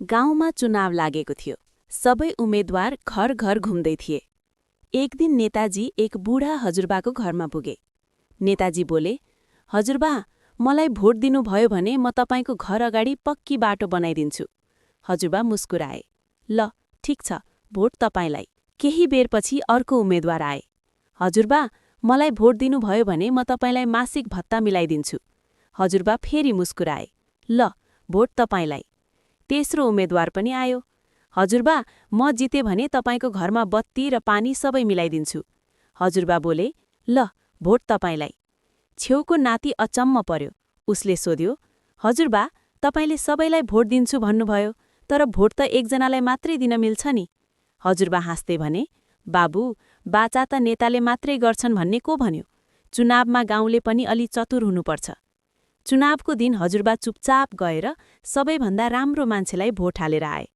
गाउँमा चुनाव लागेको थियो। सबै उम्मेद्वार घर घर घुम्दै थिए। एक दिन नेताजी एक बुढा हजुरबाको घरमा पुगे। नेताजी बोले, हजुरबा, मलाई भोट दिनुभयो भने म तपाईको घर अगाडि पक्की बाटो बनाइदिन्छु। हजुरबा मुस्कुराए। ल, ठिक छ, भोट तपाईलाई। केही बेरपछि अर्को उम्मेद्वार आए। हजुरबा, मलाई भोट दिनुभयो भने म तपाईलाई मासिक भत्ता मिलाइदिन्छु। हजुरबा फेरि मुस्कुराए। ल, भोट तपाईलाई। तेस्रो उम्मेद्वार पनि आयो। हजुरबा, म जिते भने तपाईको घरमा बत्ती र पानी सबै मिलाइदिन्छु। हजुरबा बोले, ल, भोट तपाईलाई। छेउको नाति अचम्म पर्यो। उसले सोध्यो, हजुरबा, तपाईले सबैलाई भोट दिन्छु भन्नुभयो, तर भोट त एकजनालाई मात्रै दिन मिल्छ नि। हजुरबा हाँस्दै भने, बाबु, बाचा त नेताले मात्रै गर्छन् भन्ने को भन्यो? चुनावमा गाउँले पनि अलि चतुर हुनुपर्छ। चुनावको दिन हजुरबा चुपचाप गएर सबैभन्दा राम्रो मान्छेलाई भोट हालेर आए।